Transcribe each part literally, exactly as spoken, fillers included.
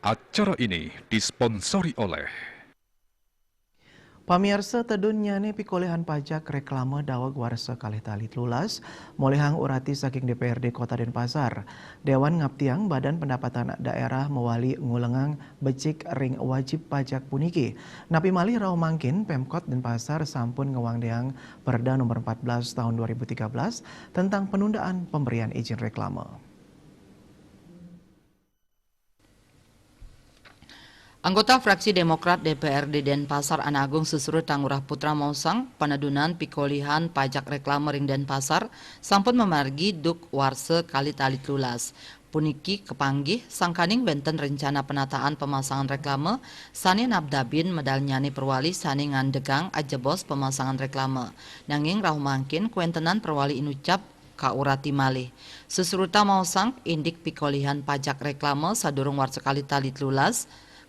Acara ini disponsori oleh Pamiarsa, tedun nyane pikolihan pajak reklame daweg warsa kalih tali telulas, molihang urati saking D P R D Kota Denpasar. Dewan ngaptiang Badan Pendapatan Daerah mawali ngulengang becik ring wajib pajak puniki. Napi malih rauh mangkin, Pemkot Denpasar sampun ngwangdeang Perda Nomor empat belas Tahun dua ribu tiga belas tentang penundaan pemberian izin reklame. Anggota fraksi Demokrat D P R D Denpasar Ana Agung Susurut Ngurah Putra maosang, panedunan pikolihan pajak reklame ring Denpasar sampun mamargi duk warsa kalih tali telulas. Puniki kapanggih sangkaning wenten rencana penataan pemasangan reklame sane nabdabin medalnyane perwali sane ngandegang ajebos pemasangan reklame. Nanging rauh mangkin kawentenan perwali inucap kaurati malih. Susurut maosang, indik pikolihan pajak reklame sadurung warsa kalih tali telulas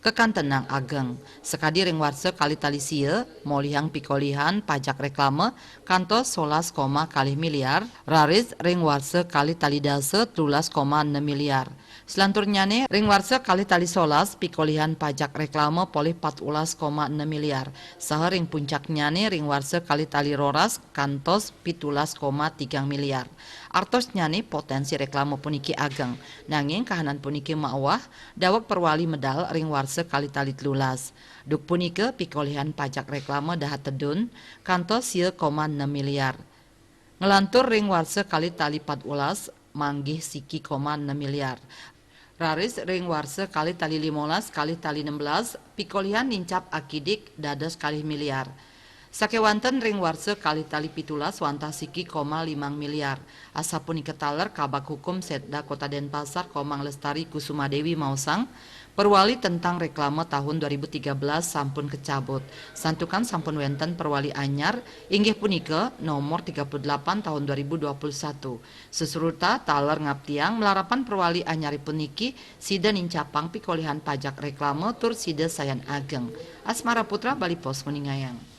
kakantenang ageng. Sakadi ring warsa kalih tali sia, molihang pikolihan pajak reklame kantos solas koma kalih miliar, raris ring warsa kalih tali dasa telulas koma enam miliar. Selanturnyane, ring warsa kalih tali solas, pikolihan pajak reklame polih patulas koma enam miliar, saha ring puncaknyane ring warsa kalih tali roras kantos pitulas koma tigang miliar. Artosnyane, potensi reklame puniki ageng, nanging kahanan puniki mauwah daweg perwali medal ring warsa kalih tali telulas. Duk punika, pikolihan pajak reklame dahat tedun kantos sia koma enam miliar. Nglantur ring warsa kalih tali patulas, manggih siki koma enam miliar. Raris ring warsa kalih tali limolas, kalih tali enam belas, pikolihan nincap akidik dados kalih miliar. Sakewanten ring warsa kalih tali pitulas wantah siki koma limang miliar. Asapunika taler Kabag Hukum Setda Kota Denpasar Komang Lestari Kusumadewi maosang, perwali tentang reklame tahun dua ribu tiga belas sampun kacabut. Santukan sampun wenten perwali anyar, inggih punika nomor tiga puluh delapan tahun dua ribu dua puluh satu. Susurut taler ngaptiang malarapan perwali anyare puniki sida nincapang pikolihan pajak reklame tur sida sayan ageng. Asmara Putra, Bali Post, nguningayang.